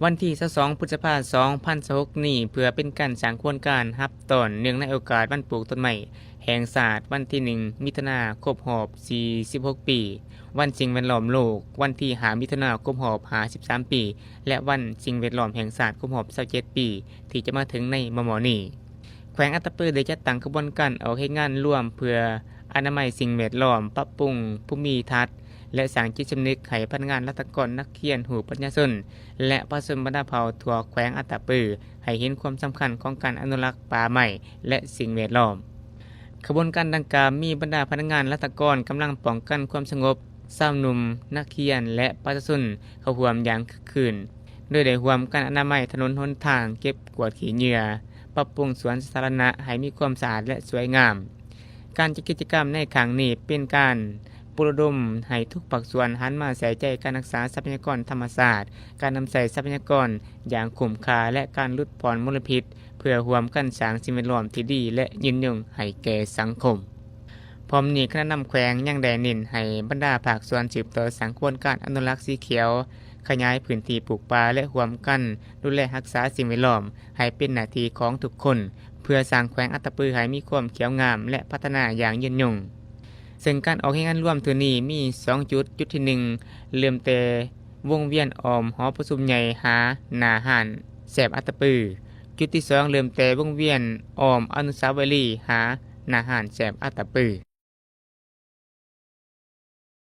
ວັນທີຊາວສອງ ພຶດສະພາ ສອງພັນຊາວຫົກນີ້ ເພື່ອເປັນການສ້າງຂະບວນການຮັບຕ້ອນ ເນື່ອງໃນໂອກາດວັນປູກຕົ້ນໄມ້ແຫ່ງຊາດ ວັນທີໜຶ່ງ ມິຖຸນາ ຄົບຮອບ ສີ່ສິບຫົກປີ, ວັນສິ່ງແວດລ້ອມໂລກ ວັນທີຫ້າ ມິຖຸນາ ຄົບຮອບ ຫ້າສິບສາມປີ ແລະ ວັນສິ່ງແວດລ້ອມແຫ່ງຊາດ ຄົບຮອບ ຊາວເຈັດປີ ທີ່ຈະມາເຖິງໃນມໍ່ໆນີ້. ແຂວງອັດຕະປືໄດ້ຈັດຕັ້ງຂະບວນການອອກເຮັດງານລວມເພື່ອອະນາໄມສິ່ງແວດລ້ອມ, ປັບປຸງພູມິທັດ ແລະ ສ້າງຈິດສຳນຶກໃຫ້ພະນັກງານລັດຖະກອນ, ນັກຮຽນຮູ້ປັນຍາຊົນ ແລະ ປະຊາຊົນບັນດາເຜົ່າທົ່ວແຂວງອັດຕະປື ໃຫ້ເຫັນຄວາມສຳຄັນຂອງການອະນຸລັກປ່າໄມ້ ແລະ ສິ່ງແວດລ້ອມ. ຂະບວນການດັ່ງກ່າວມີບັນດາພະນັກງານລັດຖະກອນ, ກຳລັງປ້ອງກັນຄວາມສະຫງົບ, ຊາວໜຸ່ມ, ນັກຮຽນ ແລະ ປະຊາຊົນເຂົ້າຮ່ວມຢ່າງຄຶກຄື້ນ, ໂດຍໄດ້ຮ່ວມກັນອະນາໄມຖະໜົນຫົນທາງ, ເກັບກວາດຂີ້ເຫຍື້ອ, ປັບປຸງສວນສາທາລະນະໃຫ້ມີຄວາມສະອາດ ແລະ ສວຍງາມ. ການຈັດກິດຈະກຳໃນຄັ້ງນີ້ເປັນການປຸກລະດົມໃຫ້ທຸກພາກສ່ວນຫັນມາໃສ່ໃຈການຮັກສາຊັບພະຍາກອນທຳມະຊາດ, ການນຳໃຊ້ຊັບພະຍາກອນຢ່າງຄຸ້ມຄ່າ ແລະ ການຫຼຸດຜ່ອນມົນລະພິດ ເພື່ອຮ່ວມກັນສ້າງສິ່ງແວດລ້ອມທີ່ດີ ແລະ ຍືນຍົງໃຫ້ແກ່ສັງຄົມ. ພ້ອມນີ້, ຄະນະນຳແຂວງຍັງໄດ້ເນັ້ນໃຫ້ບັນດາພາກສ່ວນສືບຕໍ່ສ້າງຂະບວນການອະນຸລັກສີຂຽວ, ຂະຫຍາຍພື້ນທີ່ປູກປ່າ ແລະ ຮ່ວມກັນດູແລຮັກສາສິ່ງແວດລ້ອມໃຫ້ເປັນໜ້າທີ່ຂອງທຸກຄົນ, ເພື່ອສ້າງແຂວງອັດຕະປືໃຫ້ມີຄວາມຂຽວງາມ ແລະ ພັດທະນາຢ່າງຍືນຍົງ. ເຊິ່ງການອອກແຮງງານລວມເທື່ອນີ້ມີສອງຈຸດ, ຈຸດທີໜຶ່ງ ເລີ່ມແຕ່ວົງວຽນອ້ອມຫໍປະຊຸມໃຫຍ່ຫາໜ້າຮ້ານແຊບອັດຕະປື, ຈຸດທີສອງ ເລີ່ມແຕ່ວົງວຽນອ້ອມອະນຸສາວະລີຫາໜ້າຮ້ານແຊບອັດຕະປື.